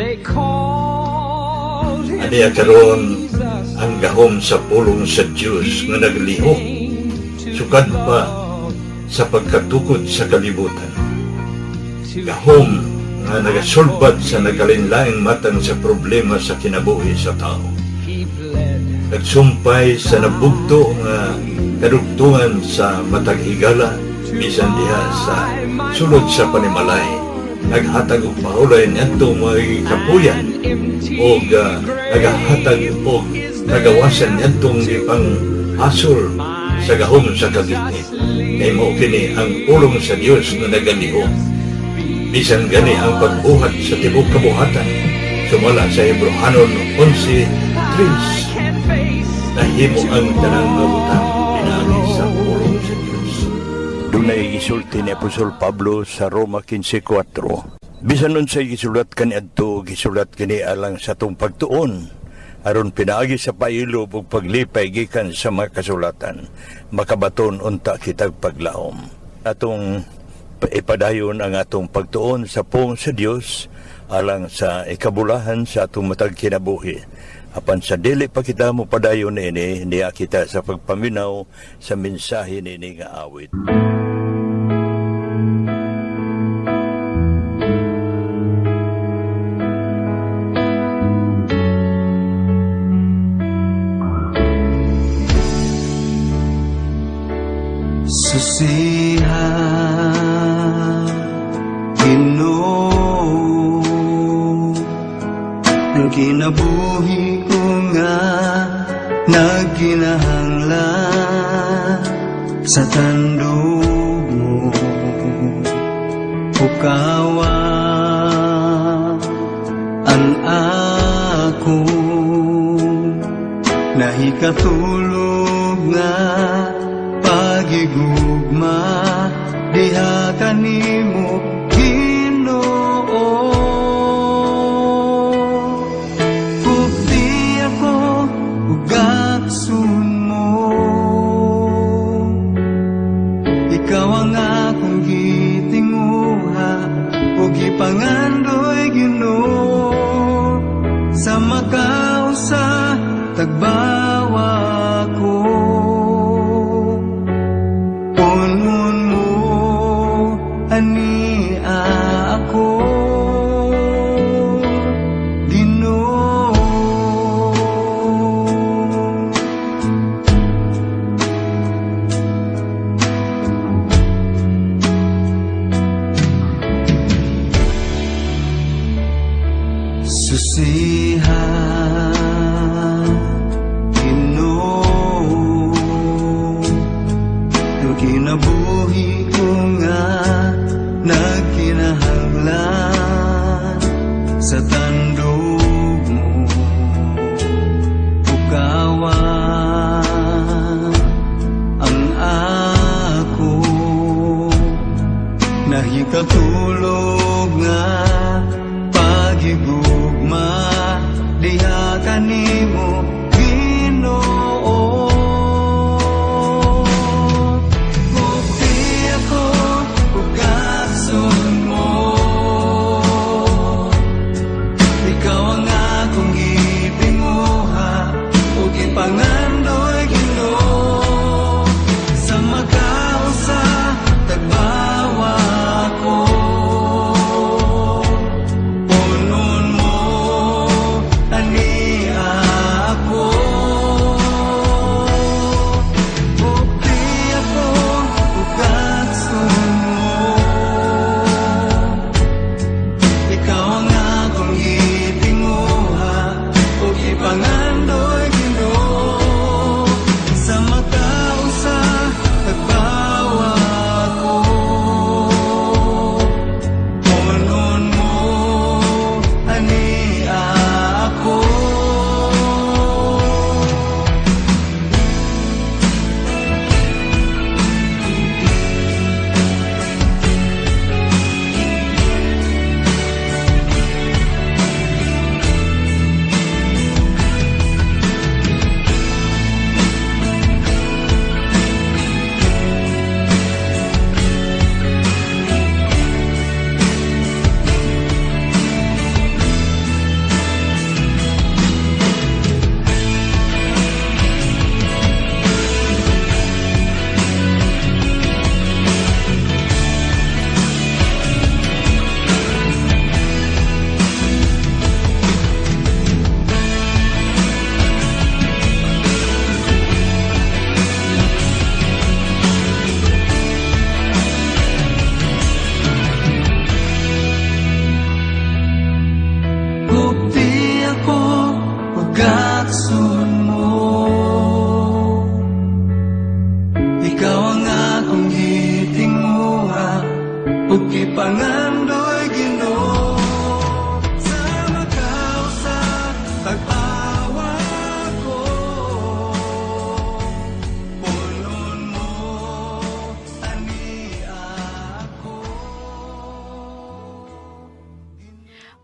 They called him Aniya karon Jesus. ang gahom sa pulong sa Dios nga naglihok sukad pa sa pagkatukod sa kalibutan. Gahom nga nagasulbad sa nagkalainlaing matang sa problema sa kinabuhi sa tao. He bled. Nagsumpay sa nabugto nga kadugtungan sa matag higala bisan diha sa sulod sa panimalay. Naghatag og pahulay niadto mga kapuyan og nagahatag og kagawasan niadtong gipang hasol sa gahom sa kagitnit. Kay mao kini ang pulong sa Dios nga nagalihok. Bisan gani ang pagbuhat sa tibuok kabuhatan, sumala sa Hebrohanon 11:3, Can face nahimo ang tanang mga butang pinaagi sa pulong sa Dios. Dunay gisulti ni Apostol Pablo sa Roma 15:4. Bisan unsay gisulat kaniadto, gisulat kini alang sa atong pagtuon, aron pinaagi sa pailob ug paglipay gikan sa mga kasulatan, makabaton unta kitag paglaom. Atong ipadayon ang atong pagtuon sa pulong sa Dios alang sa ikabulahan sa atong matag kinabuhi. Apan sa dili pa kita mo padayon ini, niya kita sa pagpaminaw sa mensahe nini nga awit. Susiha, Ginoo, ang kinabuhi ko nga nagkinahanglan sa tandog mo. Pukawa ang ako nahikatulog nga pagigugma diha kanimo, Ginoo. Pupti ako ug gaksun mo. Ikaw ang akong gitinguha ug gipangandoy, Ginoo, sa makausa tagbawa ko. Punon mo ania ako, Ginoo. Susiha, Ginoo, ang kinabuhi ko nga nagkinahanglan sa tandog mo. Pukawa ang ako nahikatulog nga pagigugma diha.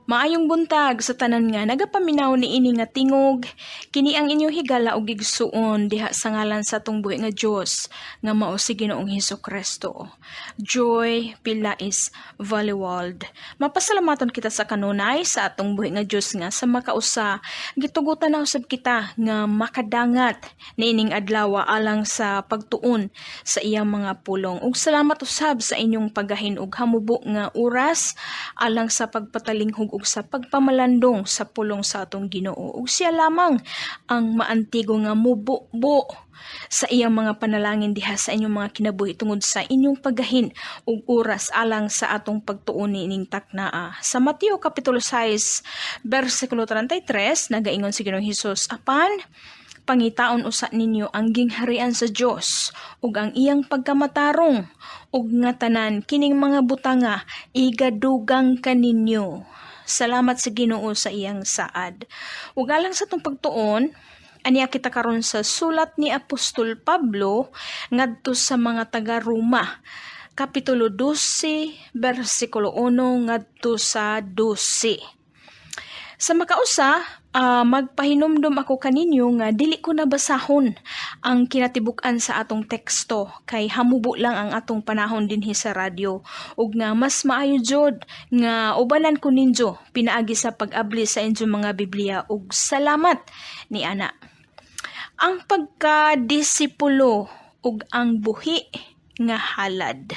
Maayong buntag sa tanan nga nagapaminaw niini nga tingog. Kini ang inyong higala ug igsuon diha sa ngalan sa atong buhi nga Dios nga mao si Ginoong Hesus Kristo. Joy Pilais Valleyworld. Mapasalamaton kita sa kanunay sa atong buhi nga Dios nga sa makausa gitugutan na usab kita nga makadangat niining adlaw alang sa pagtuon sa iyang mga pulong. Ug salamat usab sa inyong paggahin og hamubo nga oras alang sa pagpatalinghog ug sa pagpamalandong sa pulong sa atong Ginoo. Ug siya lamang ang maantigo nga mububo sa iyang mga panalangin diha sa inyong mga kinabuhi tungod sa inyong paggahin ug oras alang sa atong pagtuon niining taknaa. Sa Mateo kapitulo 6 bersikulo 33, nagaingon si Ginoong Hesus, "Apan pangitaon usa ninyo ang gingharian sa Dios ug ang iyang pagkamatarong, ug nga tanan kining mga butanga igadugang kaninyo." Salamat sa Ginoo sa iyang saad. Ug alang sa atong pagtuon, aniya kita karon sa sulat ni Apostol Pablo ngadto sa mga taga-Roma, kapitulo 12, bersikulo 1 ngadto sa 12. Sa makausa, magpahinumdom ako kaninyo nga dili ko na basahon ang kinatibuk-an sa atong teksto kay hamubo lang ang atong panahon dinhi sa radyo, ug nga mas maayo jud nga ubanan ko ninyo pinaagi sa pag-abli sa inyong mga Biblia, ug salamat ni ana. Ang pagkadisipulo ug ang buhi nga halad.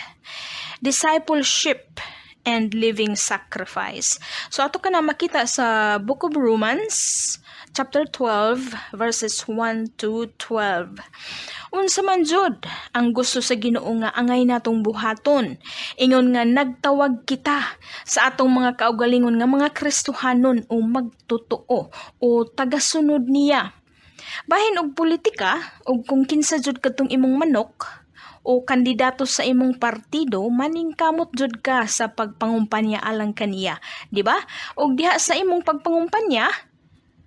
Discipleship and living sacrifice. So ato ka na makita sa Book of Romans chapter 12 verses 1 to 12. Unsa man jud ang gusto sa Ginoo nga angay natong buhaton ingon nga nagtawag kita sa atong mga kaugalingon nga mga Kristohanon o magtotoo o tagasunod niya? Bahin og politika og kung kinsa jud kadtong imong manok o kandidato sa imong partido, maningkamot jud ka sa pagpangumpanya alang kaniya, di ba? Og diha sa imong pagpangumpanya,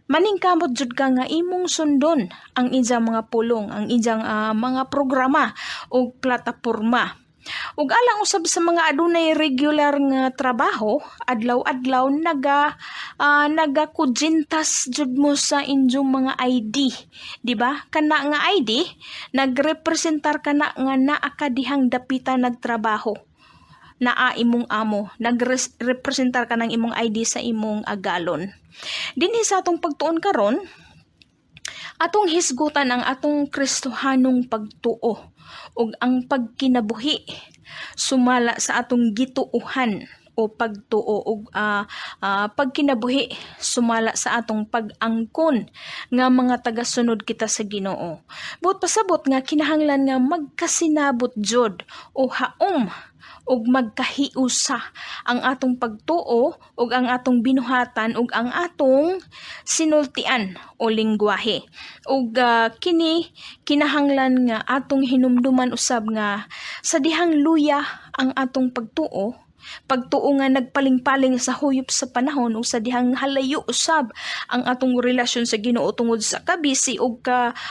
maningkamot jud ka nga imong sundon ang iyang mga pulong, ang iyang mga programa ug plataporma. Ug alang usab sa mga adunay regular nga trabaho, adlaw-adlaw nagakujintas jud mo sa inyong mga ID, di ba? Kana nga ID nagrepresentar kana nga naa ka dihang dapita nagtrabaho, naa imong amo, nagrepresentar ka ng imong ID sa imong agalon. Dinhi sa atong pagtuon karon, atong hisgutan ang atong Kristohanong pagtuo ug ang pagkinabuhi sumala sa atong gituohan o pagtuo ug pagkinabuhi sumala sa atong pag-angkon nga mga tagasunod kita sa Ginoo. Buot pasabot nga kinahanglan nga magkasinabot jud o haom ug magkahiusa ang atong pagtuo ug ang atong binuhatan ug ang atong sinultian o lingwahe. Ug kini kinahanglan nga atong hinumduman usab nga sa dihang luya ang atong pagtuo, pagtuo nga nagpaling-paling sa huyop sa panahon, ug sa dihang halayo usab ang atong relasyon sa Ginoo tungod sa kabisi ug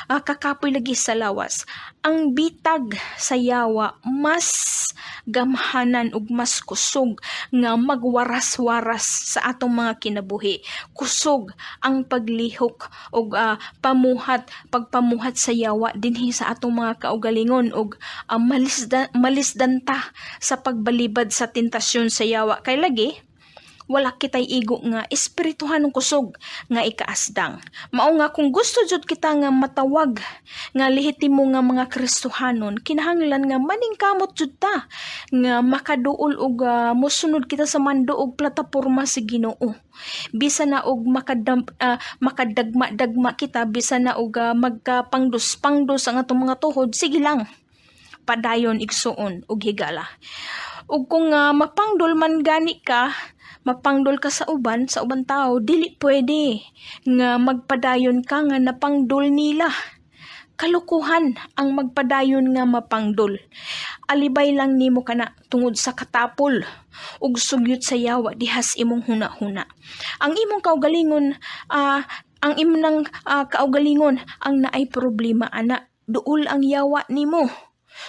kakapoy lagi sa lawas, ang bitag sa yawa mas gamhanan ug mas kusog nga magwaras-waras sa atong mga kinabuhi. Kusog ang paglihok ug pamuhat pagpamuhat sa yawa dinhi sa atong mga kaugalingon ug malisdanta sa pagbalibad sa tentasyon sa yawa kay lagi wala kitay igo nga espirituhanong kusog nga ikaasdang. Mao nga kung gusto jud kita nga matawag nga lehitimo nga mga Kristohanon, kinahanglan nga maningkamot jud ta nga makaduol og mosunod kita sa mando og plataporma sa Ginoo. Bisan na og makadagma-dagma kita, bisan na og magkapangdos-pangdos ang atong mga tuhod, sige lang, padayon, igsuon ug higala. Ug kung mapangdol man gani ka, mapangdol ka sa uban tao, dili pwede nga magpadayon ka nga napangdol nila. Kalukuhan ang magpadayon nga mapangdol. Alibay lang nimo kana tungod sa katapol ug sugyot sa yawa dihas imong huna-huna. Ang imong kaugalingon, ang imong kaugalingon ang naay problema ana. Duol ang yawa nimo.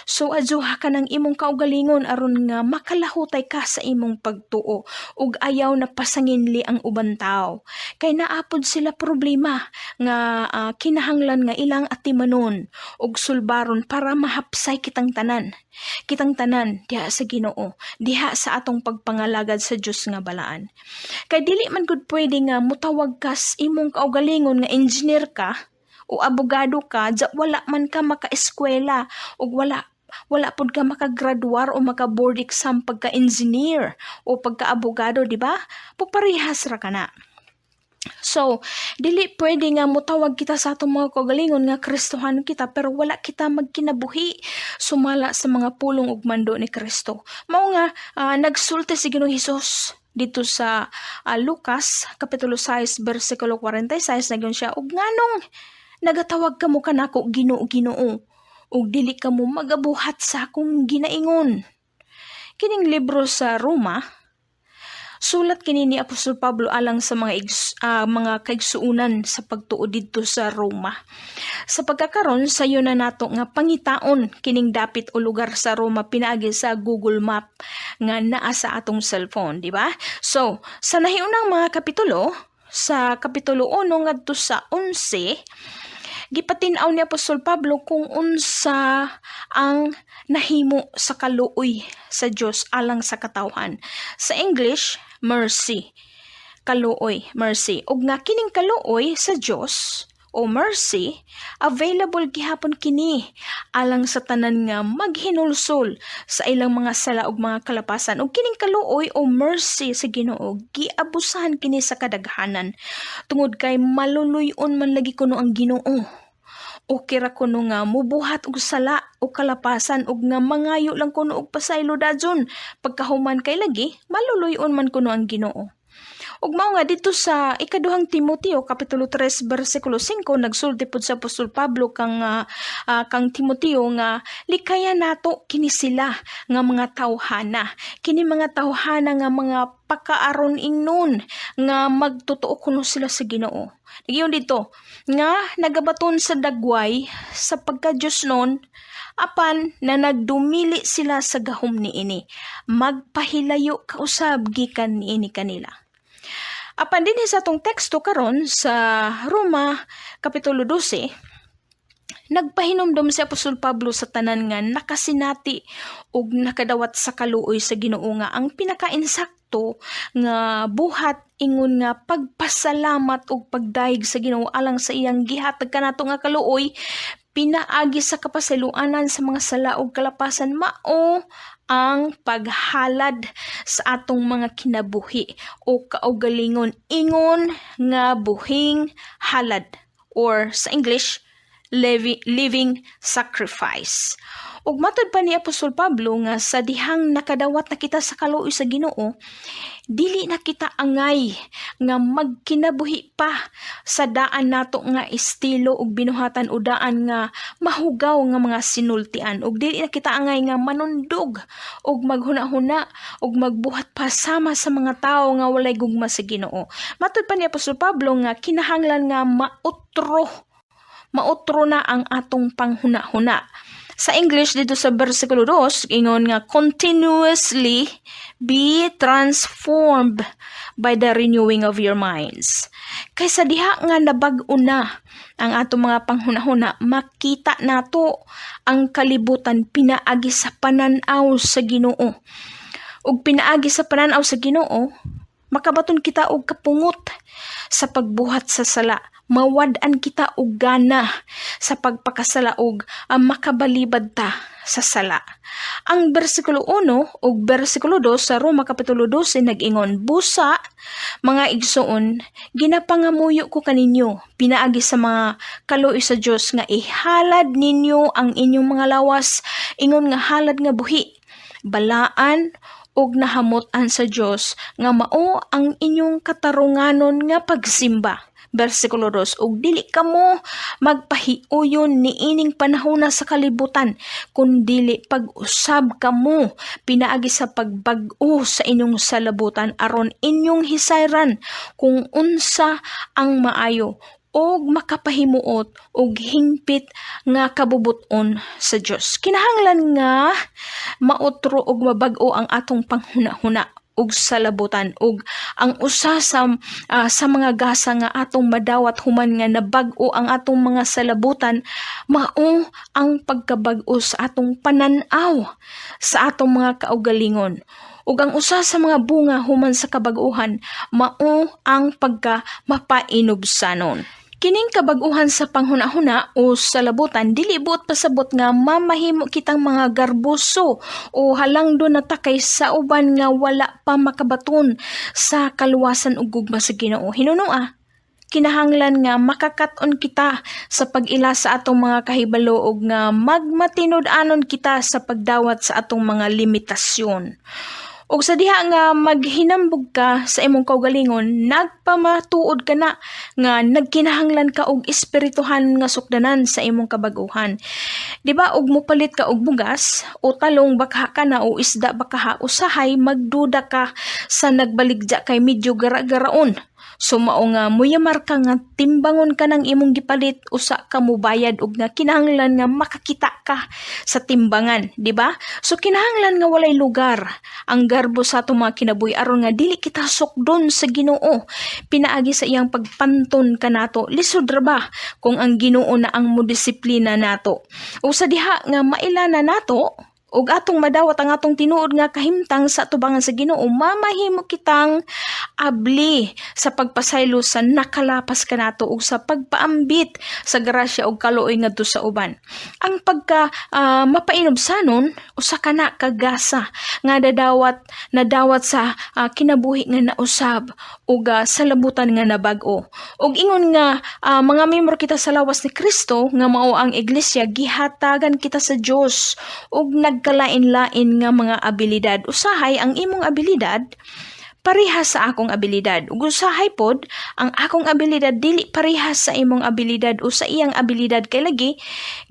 So adyoha ka ng imong kaugalingon aron nga makalahutay ka sa imong pagtuo ug ayaw na pasanginli ang uban tawo. Kay naapod sila problema nga kinahanglan nga ilang atimanon ug sulbaron para mahapsay kitang tanan. Kitang tanan diha sa Ginoo, diha sa atong pagpangalagad sa Dios nga balaan. Kay dili man gud pwede nga mutawag kas imong kaugalingon nga engineer ka o abogado ka, dya wala man ka makaeskwela ug wala wala pud ka makagraduar o maka-board exam pagka-engineer o pagka-abogado, di ba? Puparehas ra ka na. So, dili pwede nga mutawag kita sa atong mga kaugalingon nga Kristohanon kita pero wala kita magkinabuhi sumala sa mga pulong ug mando ni Kristo. Mao nga nagsulti si Ginoong Hesus dito sa Lucas kapitulo 6 bersikulo 46. Nagyon siya, "Ug nganong nagatawag kamo kanako Ginoo, Ginoo, ug dili kamo magabuhat sa akong ginaingon?" Kining libro sa Roma, sulat kini ni Apostol Pablo alang sa mga kaigsuonan sa pagtuo didto sa Roma. Sa pagkakaron, sayo na nato nga pangitaon kining dapit o lugar sa Roma pinaagi sa Google Map nga naa sa atong cellphone, di ba? So, sa nahiunang mga kapitulo, sa kapitulo 1 ngadto sa 11, gipatin-aw ni Apostol Pablo kung unsa ang nahimo sa kaluoy sa Dios alang sa katawhan. Sa English, mercy. Kaluoy, mercy. Ug nga kining kaluoy sa Dios o mercy, available gihapon kini alang sa tanan nga maghinulsol sa ilang mga sala ug mga kalapasan. Ug kining kaluoy o mercy sa Ginoo, giabusahan kini sa kadaghanan tungod kay maluluy-on man lagi kuno ang Ginoo. Okay ra kuno nga mubuhat og sala o kalapasan ug nga mangayo lang kuno og pasaylo dajon pagkahuman, kay lagi maluluy-on man kuno ang Ginoo. Ug mao nga dito sa ikaduhang Timoteo kapitulo 3 bersikulo 5, nagsulti pud sa Apostol Pablo kang Timoteo nga likayan nato kini sila nga mga tawhana. Kini mga tawhana nga mga pakaaron ingnon nga magtotoo kuno sila sa Ginoo. Nagyon dito nga nagabaton sa dagway sa pagka-Diyos nun, apan na nagdumili sila sa gahom niini. Magpahilayo ka usab gikan niini kanila. Apan dinhi sa atong teksto karon sa Roma kapitulo 12, nagpahinumdom si Apostol Pablo sa tanan nga nakasinati ug nakadawat sa kaluoy sa Ginoo nga ang pinakainsakto nga buhat ingon nga pagpasalamat ug pagdayeg sa Ginoo alang sa iyang gihatag kanato nga kaluoy pinaagi sa kapasayloanan sa mga sala ug kalapasan mao ang paghalad sa atong mga kinabuhi o kaugalingon ingon nga buhing halad, or sa English, living sacrifice. Ug matod pa ni Apostol Pablo nga sa dihang nakadawat na kita sa kaluoy sa Ginoo, dili na kita angay nga magkinabuhi pa sa daan nato nga estilo ug binuhatan o daan nga mahugaw nga mga sinultian, ug dili na kita angay nga manundog ug maghuna-huna ug magbuhat pa sama sa mga tawo nga walay gugma sa Ginoo. Matod pa ni Apostol Pablo nga kinahanglan nga mautro mautro na ang atong panghuna-huna. Sa English dito sa versikulo 2, ingon nga "Continuously be transformed by the renewing of your minds." Kaysa diha nga nabag-o na ang atong mga panghuna-huna, makita nato ang kalibutan pinaagi sa pananaw sa Ginoo. Ug pinaagi sa pananaw sa Ginoo, makabaton kita og kapungot sa pagbuhat sa sala. Mawad-an kita og gana sa pagpakasala ug ang makabalibad ta sa sala. Ang bersikulo 1 ug bersikulo 2 sa Roma kapitulo 12 nag-ingon, "Busa, mga igsoon, ginapangamuyo ko kaninyo pinaagi sa mga kaluoy sa Dios nga ihalad ninyo ang inyong mga lawas ingon nga halad nga buhi, balaan ug nahamutan sa Dios, nga mao ang inyong katarunganon nga pagsimba." Versikulo 2, "Ug dili kamo magpahiuyon niining panahona sa kalibutan, kundili pag-usab kamo pinaagi sa pagbag-o sa inyong salabutan aron inyong hisayran kung unsa ang maayo og makapahimuot og hingpit nga kabubuton sa Dios. Kinahanglan nga mautro og mabag-o ang atong panghuna-huna ug salabutan, ug ang usa sa mga gasa nga atong madawat human nga nabag-o ang atong mga salabutan mao ang pagkabag-o sa atong panan-aw sa atong mga kaugalingon. Ug ang usa sa mga bunga human sa kabag-ohan mao ang pagka mapainubsanon. Kining kabag-uhan sa panghuna-huna o salabutan dili buot pasabot nga mamahimo kitang mga garboso o halangdon na ta kay sa uban nga wala pa makabaton sa kaluwasan ug gugma sa Ginoo. Hinunua, kinahanglan nga makakat-on kita sa pag-ila sa atong mga kahibalo ug nga magmatinud-anon kita sa pagdawat sa atong mga limitasyon. Ug sa diha nga maghinambog ka sa imong kaugalingon, nagpamatuod ka na nga nagkinahanglan ka og espirituhan nga sukdanan sa imong kabag-uhan. Di ba og mopalit ka og bugas o talong bakaha ka na o isda bakaha, usahay magduda ka sa nagbaligya kay medyo gara-garaon. So mao nga muyamar ka nga timbangon ka ng imong gipalit usa ka mobayad og nga kinahanglan nga makakita ka sa timbangan, di ba? So kinahanglan nga walay lugar ang garbo sa atong mga kinabuhi aron nga dili kita sukdon sa Ginoo pinaagi sa iyang pagpanton kanato. Lisod ra ba kung ang Ginoo na ang modisiplina nato? O sa diha nga maila na nato ug atong madawat ang atong tinuod nga kahimtang sa atubangan sa Ginoo, mamahimo kitang abli sa pagpasaylo sa nakalapas kanato ug sa pagpaambit sa grasya ug kaluoy ngadto sa uban. Ang pagka mapainubsanon usa ka na kagasa nga dadawat nadawat sa kinabuhi nga nausab ug salabutan nga nabag-o. Ug ingon nga mga membro kita sa lawas ni Kristo nga mao ang iglesia, gihatagan kita sa Dios ug nagkalain-lain nga mga abilidad. Usahay ang imong abilidad pareha sa akong abilidad. Ug usahay pod ang akong abilidad dili parehas sa imong abilidad o sa iyang abilidad, kay lagi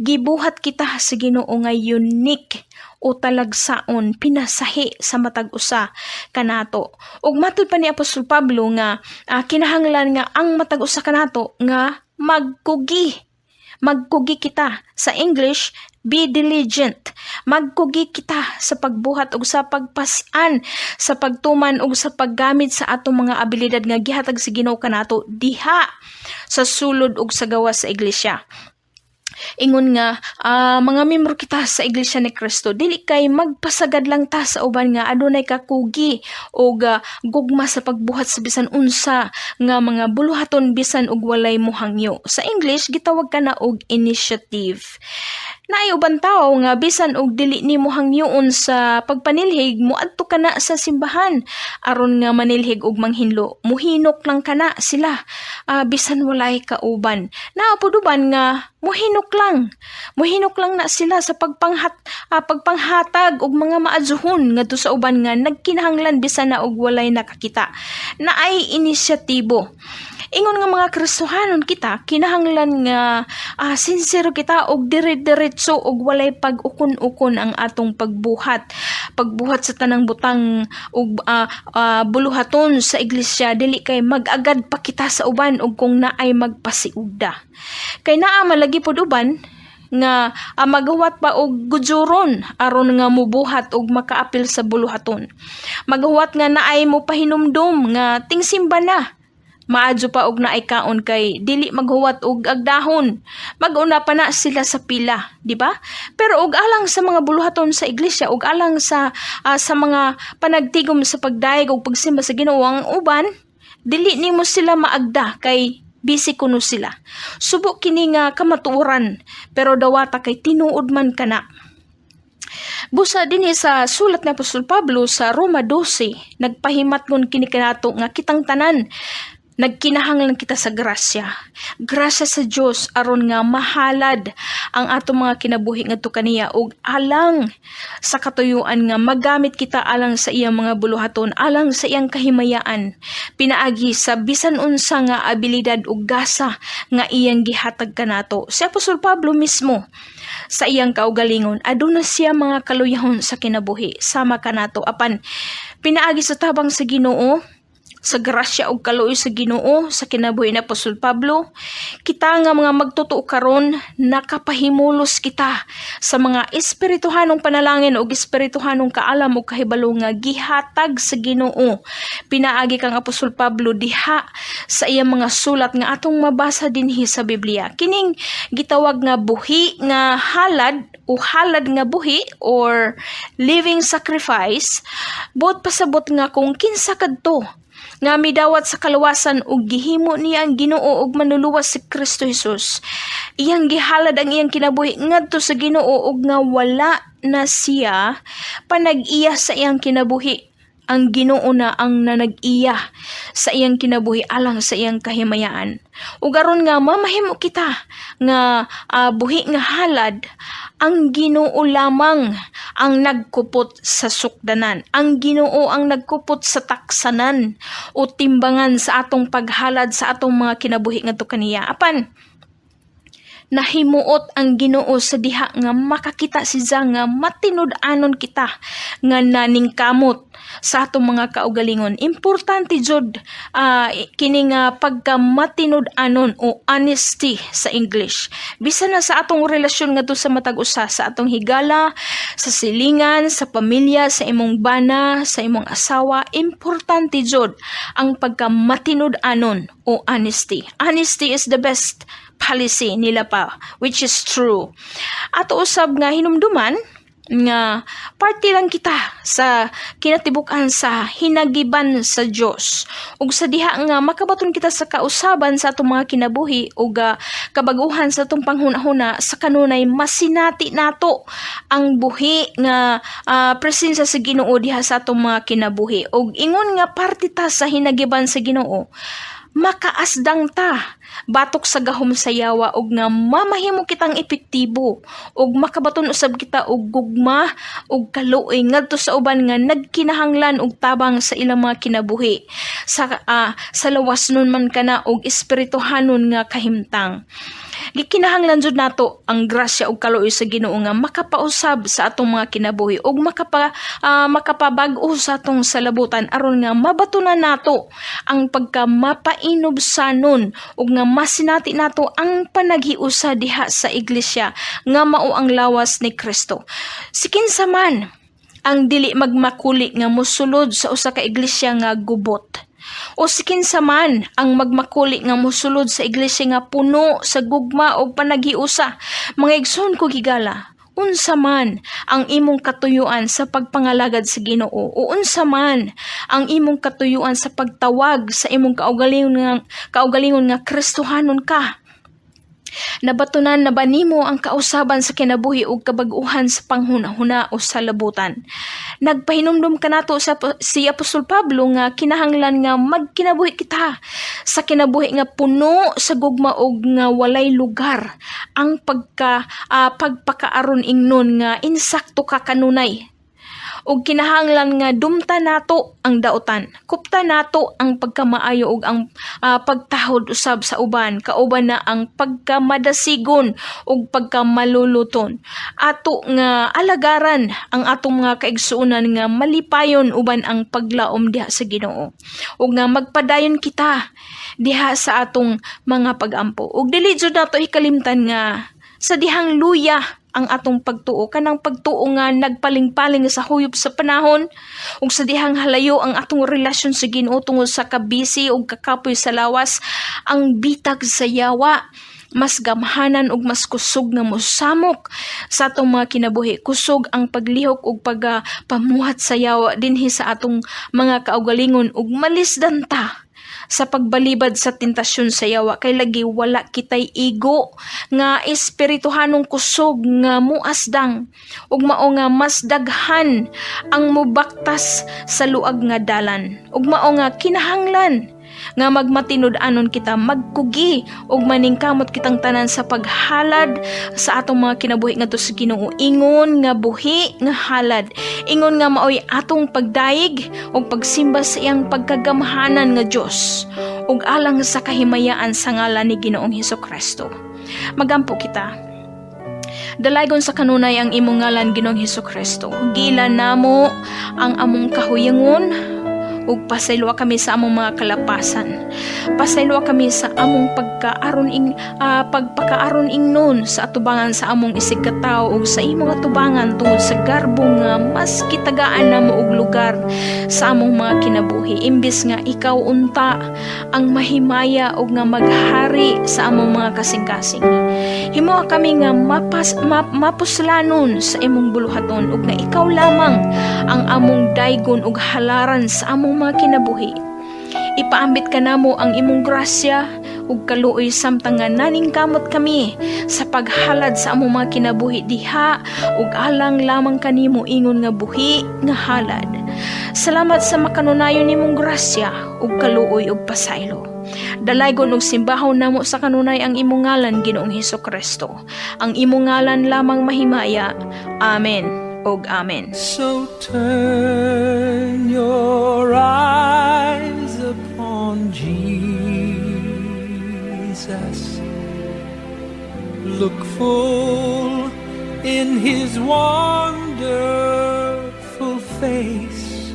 gibuhat kita sa Ginoo nga unique o talagsaon, pinasahi sa matag usa kanato. Ug matud pa ni Apostol Pablo nga kinahanglan nga ang matag usa kanato nga magkugi. Magkugi kita. Sa English, be diligent. Magkugi kita sa pagbuhat ug sa pagpas-an, sa pagtuman ug sa paggamit sa atong mga abilidad nga gihatag sa Ginoo kanato diha sa sulod ug sa gawas sa iglesia. Ingon nga mga membro kita sa Iglesia ni Cristo, dili kay magpasagad lang ta sa uban nga adunay kakugi og gugma sa pagbuhat sa bisan unsa nga mga buluhaton bisan og walay mohangyo. Sa English, gitawag kana og initiative. Naay uban tawo nga bisan og dili nimo hangyoon sa pagpanilhig, moadto ka na sa simbahan aron nga manilhig og manghinlo. Muhinok lang kana sila bisan walay kauban. Naa pod uban nga muhinok lang. Muhinok lang na sila sa pagpanghatag og mga maadzuhon ngadto sa uban nga nagkinahanglan bisan na og walay nakakita. Naay inisyatibo. Ingon nga mga Kristohanon kita, kinahanglan nga sincero kita og dire-diretso og walay pag-ukon-ukon ang atong pagbuhat. Pagbuhat sa tanang butang ug buluhaton sa iglesia, dili kay mag-agad pa kita sa uban og kung naay magpasiugda. Kay naa malagi pod uban nga magahuwat pa og gudjuron aron nga mubuhat og makaapil sa buluhaton. Magahuwat nga naay mo pahinumdum nga tingsimba na. Maadyo pa og naay kaon kay dili maghuwat og agdahon. Maguna pa na sila sa pila, di ba? Pero og alang sa mga buluhaton sa iglesia og alang sa mga panagtigom sa pagdayeg og pagsimba sa Ginoo, ang uban dili nimo sila maagda kay busy kuno sila. Subo kini nga kamatuoran, pero dawata kay tinuod man kana. Busa dinhi sa sulat ni Apostol Pablo sa Roma 12, nagpahimatngon kini kanato nga kitang tanan nagkinahanglan kita sa grasya. Grasya sa Dios aron nga mahalad ang atong mga kinabuhi ngadto kaniya ug alang sa katuyuan nga magamit kita alang sa iyang mga buluhaton, alang sa iyang kahimayaan, pinaagi sa bisan unsa nga abilidad ug gasa nga iyang gihatag kanato. Si Apostol Pablo mismo sa iyang kaugalingon, aduna siya mga kaluyahon sa kinabuhi sama kanato, apan pinaagi sa tabang sa Ginoo. Sa grasya ug kaluoy sa Ginoo sa kinabuhi ni Apostol Pablo, kita nga mga magtotoo karon, nakapahimulos kita sa mga espirituhanong panalangin ug espirituhanong kaalam ug kahibalo nga gihatag sa Ginoo pinaagi kang Apostol Pablo diha sa iyang mga sulat nga atong mabasa dinhi sa Biblia. Kining gitawag nga buhi nga halad o halad nga buhi or living sacrifice, buot pasabot nga kung kinsa kadto nga midawat sa kaluwasan ug gihimo niya ang Ginoo ug Manluluwas si Kristo Jesus, iyang gihalad ang iyang kinabuhi ngadto sa Ginoo ug nga wala na siya panag-iya sa iyang kinabuhi, ang Ginoo na ang nanag-iya sa iyang kinabuhi alang sa iyang kahimayaan. Ug aron nga mamahimo kita nga buhi nga halad, ang Ginoo lamang ang nagkupot sa sukdanan. Ang Ginoo ang nagkupot sa taksanan o timbangan sa atong paghalad sa atong mga kinabuhi ngadto kaniya. Apan nahimuot ang Ginoo sa diha nga makakita siya nga matinud-anon kita nga naningkamot sa atong mga kaugalingon. Importante jud kini nga pagka matinud-anon o honesty sa English. Bisan na sa atong relasyon ngadto sa matag usa, sa atong higala, sa silingan, sa pamilya, sa imong bana, sa imong asawa, importante jud ang pagka matinud-anon o honesty. Honesty is the best policy nila pa, which is true. Ato usab nga hinumduman nga parte lang kita sa kinatibuk-an sa hinagiban sa Dios, ug sa diha nga makabaton kita sa kausaban sa atong mga kinabuhi ug kabaguhan sa atong panghuna-huna, sa kanunay masinati nato ang buhi nga presensya sa Ginoo diha sa atong mga kinabuhi. Ug ingon nga parte ta sa hinagiban sa Ginoo, makaasdang ta batok sa gahom sa yawa ug nga mamahimo kitang epektibo ug makabaton usab kita og gugma ug kaluoy ngadto sa uban nga nagkinahanglan og tabang sa ilang mga kinabuhi sa lawas nun man kana og espirituhanon nga kahimtang. Gikinahanglan jud nato ang grasya ug kaluoy sa Ginoo nga makapausab sa atong mga kinabuhi ug makapabag-o sa atong salabutan aron nga mabatunan nato ang pagka mapainubsanon ug nga masinati nato ang panaghiusa diha sa iglesia nga mao ang lawas ni Kristo. Si kinsa man ang dili magmakuli nga mosulod sa usa ka iglesia nga gubot, o si kinsa man ang magmakuli nga mosulod sa iglesia nga puno sa gugma o panaghiusa? Mga igsoon ko higala, unsa man ang imong katuyuan sa pagpangalagad sa Ginoo o unsa man ang imong katuyuan sa pagtawag sa imong kaugalingon nga Kristohanon ka, nabatunan na ba nimo ang kausaban sa kinabuhi ug kabag-uhan sa panghuna-huna o sa labutan? Nagpahinumdum kanato sa si Apostol Pablo nga kinahanglan nga magkinabuhi kita sa kinabuhi nga puno sa gugma ug nga walay lugar ang pagpakaaron ingnon nga insakto ka kanunay, ug kinahanglan nga dumta nato ang daotan. Kupta nato ang pagkamaayo ug ang pagtahod usab sa uban, kauban na ang pagkamadasigon ug pagkamaluluton. Ato nga alagaran ang atong mga kaigsuonan nga malipayon uban ang paglaom diha sa Ginoo, ug nga magpadayon kita diha sa atong mga pagampo. Ug dili jud nato ikalimtan nga sa dihang luya ang atong pagtuo, kanang pagtuo nga nagpaling-paling sa huyop sa panahon, ug sa dihang halayo ang atong relasyon sa Ginoo tungod sa kabisi ug kakapoy sa lawas, ang bitag sa yawa mas gamhanan ug mas kusog nga mosamok sa atong mga kinabuhi. Kusog ang paglihok ug pagpamuhat sa yawa dinhi sa atong mga kaugalingon, ug malisdan ta sa pagbalibad sa tentasyon sa yawa kay lagi wala kitay igo nga espirituhanong kusog nga muasdang, ug mao nga mas daghan ang mubaktas sa luag nga dalan, ug mao nga kinahanglan nga magmatinud-anon kita, magkugi ug maningkamot kitang tanan sa paghalad sa atong mga kinabuhi ngadto sa Ginoo ingon nga buhi nga halad, ingon nga maoy atong pagdayeg ug pagsimba sa iyang pagkagamhanan nga Dios ug alang sa kahimayaan sa ngalan ni Ginoong Hesus Kristo. Magampo kita. Dalaygon sa kanunay ang imong ngalan, Ginoong Hesus Kristo. Giila namo ang among kahuyangon. Ug pasayloa kami sa among mga kalapasan. Pasayloa kami sa among pagkaaron ing pagpakaaron ingnon sa atubangan sa among isig katawo ug sa imong atubangan tungod sa garbo nga mas kitagaan namo og lugar sa among mga kinabuhi, imbis nga ikaw unta ang mahimaya ug nga maghari sa among mga kasing-kasing. Himoa kami nga mapuslanon sa imong buluhaton ug nga ikaw lamang ang among daygon ug halaran sa among mga kinabuhi. Ipaambit kanamo ang imong grasya ug kaluoy samtang nga naningkamot kami sa paghalad sa among mga kinabuhi diha ug alang lamang kanimo ingon nga buhi nga halad. Salamat sa makanunayon nimong grasya ug kaluoy ug pasaylo. Dalaygon ug simbahon namo sa kanunay ang imong ngalan, Ginoong Hesus Kristo. Ang imong ngalan lamang mahimaya. Amen ug amen. So turn your eyes upon Jesus. Look full in his wonderful face,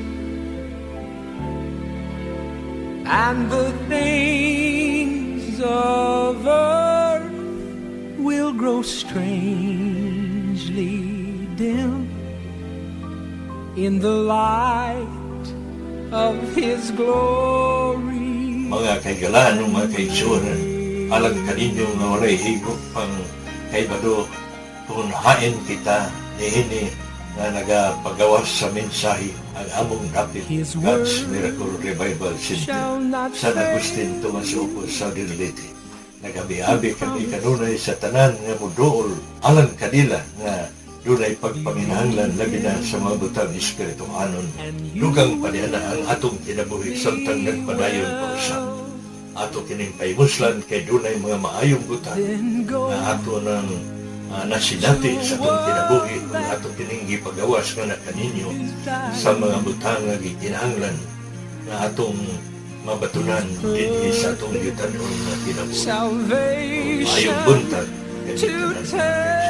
and the things of earth will grow strangely dim in the light of his glory. Mga kahigalaan ug mga kaigsuonan, alang kaninyo nga walay higop pang kaibalo kung hain kita niini nga nagapagawas sa mensahe, ang among dapit His God's word Miracle Revival Center, shall not San Agustin, Tomas Opo, Southern Leyte. Nagabi-abi kami kanunay sa tanan nga muduol alang kanila nga dunay pagpanginahanglan, labi na sa mga butang espirituhanon. Dugang paniana ang atong kinabuhi samtang nagpadayon pa usab. Ato kining pahimuslan kay dunay mga maayong butang Then go nga ato nang nasinati sa atong kinabuhi kung ato kining gipagawas nga na kaninyo sa mga butang nga gikinahanglan nga atong mabatunan dinhi sa atong yutanon nga kinabuhi. Salvation Maayong buntag to kaning tanan, mga kaigsuonan. tell.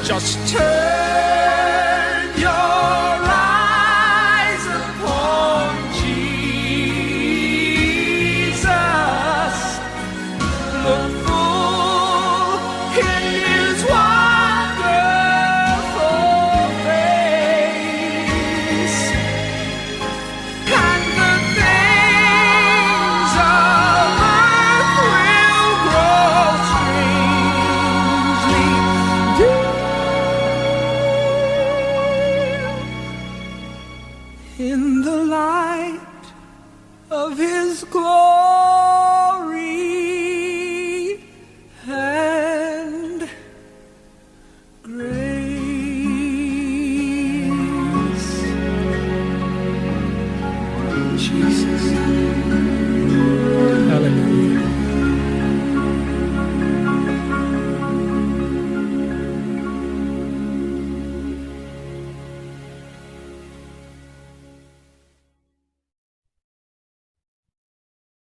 Just turn your eyes upon Jesus. Look full in his wonderful face, and the things of earth will grow strangely dim in the light of his glory.